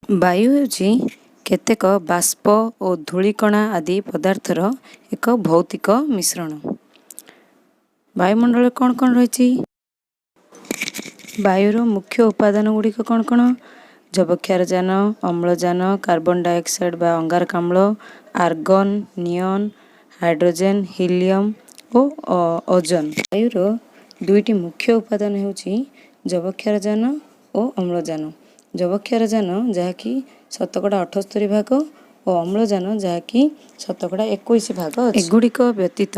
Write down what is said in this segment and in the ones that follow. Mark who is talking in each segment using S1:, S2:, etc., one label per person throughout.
S1: ବାୟୁ ହେଉଛି କେତେକ ବାଷ୍ପ ଓ ଧୂଳିକଣା ଆଦି ପଦାର୍ଥର ଏକ ଭୌତିକ ମିଶ୍ରଣ। ବାୟୁମଣ୍ଡଳରେ କ'ଣ କ'ଣ ରହିଛି? ବାୟୁର ମୁଖ୍ୟ ଉପାଦାନ ଗୁଡ଼ିକ କ'ଣ କ'ଣ? ଯବକ୍ଷାରଜାନ, ଅମ୍ଳଜାନ, କାର୍ବନ ଡାଇଅକ୍ସାଇଡ୍ ବା ଅଙ୍ଗାରକାମ୍ଳ, ଆର୍ଗନ୍, ନିଅନ୍, ହାଇଡ୍ରୋଜେନ୍, ହିଲିୟମ୍ ଓ ଓଜୋନ। ବାୟୁର ଦୁଇଟି ମୁଖ୍ୟ ଉପାଦାନ ହେଉଛି ଯବକ୍ଷାରଜାନ ଓ ଅମ୍ଳଜାନ। ଯବକ୍ଷାରଜାନ ଯାହାକି 78% ଭାଗ ଓ ଅମ୍ଳଜାନ ଯାହାକି 21% ଭାଗ ଅଛି। ଏଗୁଡ଼ିକ ବ୍ୟତୀତ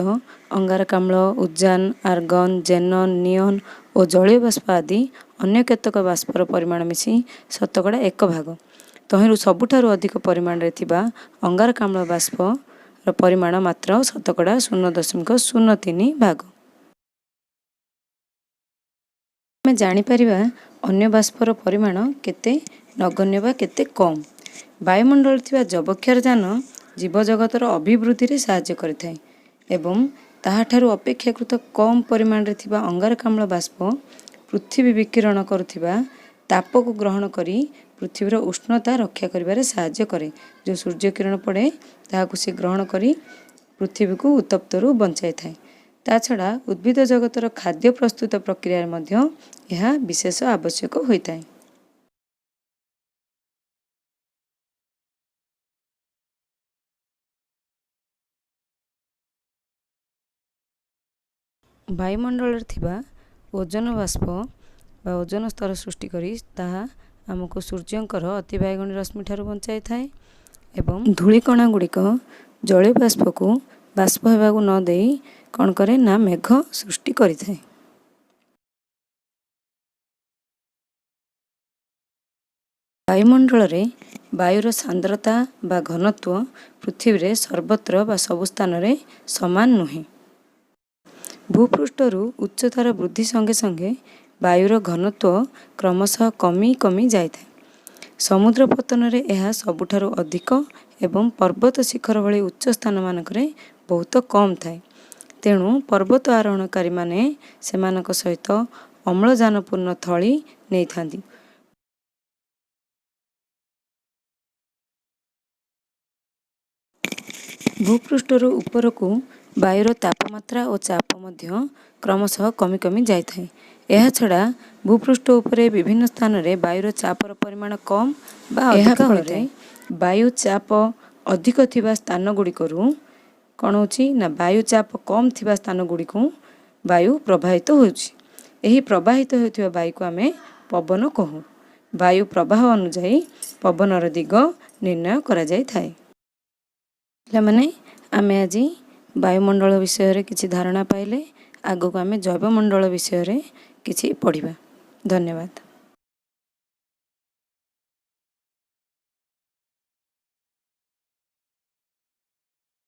S1: ଅଙ୍ଗାରକାମ୍ଳ, ଉଜାନ, ଆର୍ଗନ୍, ଜେନନ୍, ନିଅନ୍ ଓ ଜଳୀୟ ବାଷ୍ପ ଆଦି ଅନ୍ୟ କେତେକ ବାଷ୍ପର ପରିମାଣ ମିଶି 1% ଭାଗ। ତହିଁରୁ ସବୁଠାରୁ ଅଧିକ ପରିମାଣରେ ଥିବା ଅଙ୍ଗାରକାମ୍ଳ ବାଷ୍ପର ପରିମାଣ ମାତ୍ର 0.03% ଭାଗ। ଆମେ ଜାଣିପାରିବା ଅନ୍ୟ ବାଷ୍ପର ପରିମାଣ କେତେ ନଗଣ୍ୟ ବା କେତେ କମ୍। ବାୟୁମଣ୍ଡଳରେ ଥିବା ଯବକ୍ଷାରଜାନ ଜୀବଜଗତର ଅଭିବୃଦ୍ଧିରେ ସାହାଯ୍ୟ କରିଥାଏ ଏବଂ ତାହାଠାରୁ ଅପେକ୍ଷାକୃତ କମ୍ ପରିମାଣରେ ଥିବା ଅଙ୍ଗାରକାମ୍ଳ ବାଷ୍ପ ପୃଥିବୀ ବିକିରଣ କରୁଥିବା ତାପକୁ ଗ୍ରହଣ କରି ପୃଥିବୀର ଉଷ୍ଣତା ରକ୍ଷା କରିବାରେ ସାହାଯ୍ୟ କରେ। ଯେଉଁ ସୂର୍ଯ୍ୟ କିରଣ ପଡ଼େ, ତାହାକୁ ସେ ଗ୍ରହଣ କରି ପୃଥିବୀକୁ ଉତ୍ତପ୍ତରୁ ବଞ୍ଚାଇଥାଏ। ତା ଛଡ଼ା ଉଦ୍ଭିଦ ଜଗତର ଖାଦ୍ୟ ପ୍ରସ୍ତୁତ ପ୍ରକ୍ରିୟାରେ ମଧ୍ୟ ଏହା ବିଶେଷ ଆବଶ୍ୟକ ହୋଇଥାଏ। ବାୟୁମଣ୍ଡଳରେ ଥିବା ଓଜୋନ ବାଷ୍ପ ବା ଓଜୋନ ସ୍ତର ସୃଷ୍ଟି କରି ତାହା ଆମକୁ ସୂର୍ଯ୍ୟଙ୍କର ଅତିବାଇଗଣୀ ରଶ୍ମି ଠାରୁ ବଞ୍ଚାଇଥାଏ ଏବଂ ଧୂଳିକଣା ଗୁଡ଼ିକ ଜଳୀୟ ବାଷ୍ପକୁ ବାଷ୍ପ ହେବାକୁ ନ ଦେଇ କ'ଣ କରେ ନା ମେଘ ସୃଷ୍ଟି କରିଥାଏ। ବାୟୁମଣ୍ଡଳରେ ବାୟୁର ସାନ୍ଦ୍ରତା ବା ଘନତ୍ୱ ପୃଥିବୀରେ ସର୍ବତ୍ର ବା ସବୁ ସ୍ଥାନରେ ସମାନ ନୁହେଁ। ଭୂପୃଷ୍ଠରୁ ଉଚ୍ଚତାର ବୃଦ୍ଧି ସଙ୍ଗେ ସଙ୍ଗେ ବାୟୁର ଘନତ୍ୱ କ୍ରମଶଃ କମି କମି ଯାଇଥାଏ। ସମୁଦ୍ର ପତନରେ ଏହା ସବୁଠାରୁ ଅଧିକ ଏବଂ ପର୍ବତ ଶିଖର ଭଳି ଉଚ୍ଚ ସ୍ଥାନମାନଙ୍କରେ ବହୁତ କମ୍ ଥାଏ। ତେଣୁ ପର୍ବତ ଆରୋହଣକାରୀମାନେ ସେମାନଙ୍କ ସହିତ ଅମ୍ଳଜାନପୂର୍ଣ୍ଣ ଥଳି ନେଇଥାନ୍ତି। ଭୂପୃଷ୍ଠରୁ ଉପରକୁ ବାୟୁର ତାପମାତ୍ରା ଓ ଚାପ ମଧ୍ୟ କ୍ରମଶଃ କମି କମି ଯାଇଥାଏ। ଏହାଛଡ଼ା ଭୂପୃଷ୍ଠ ଉପରେ ବିଭିନ୍ନ ସ୍ଥାନରେ ବାୟୁର ଚାପର ପରିମାଣ କମ୍ ବା ଅଧିକ ହୋଇଥାଏ। ବାୟୁ ଚାପ ଅଧିକ ଥିବା ସ୍ଥାନ ଗୁଡ଼ିକରୁ କ'ଣ ହେଉଛି ନା ବାୟୁ ଚାପ କମ୍ ଥିବା ସ୍ଥାନ ଗୁଡ଼ିକୁ ବାୟୁ ପ୍ରବାହିତ ହେଉଛି। ଏହି ପ୍ରବାହିତ ହେଉଥିବା ବାୟୁକୁ ଆମେ ପବନ କହୁ। ବାୟୁ ପ୍ରବାହ ଅନୁଯାୟୀ ପବନର ଦିଗ ନିର୍ଣ୍ଣୟ କରାଯାଇଥାଏ। ପିଲାମାନେ, ଆମେ ଆଜି ବାୟୁମଣ୍ଡଳ ବିଷୟରେ କିଛି ଧାରଣା ପାଇଲେ। ଆଗକୁ ଆମେ ଜୈବମଣ୍ଡଳ ବିଷୟରେ କିଛି ପଢ଼ିବା। ଧନ୍ୟବାଦ।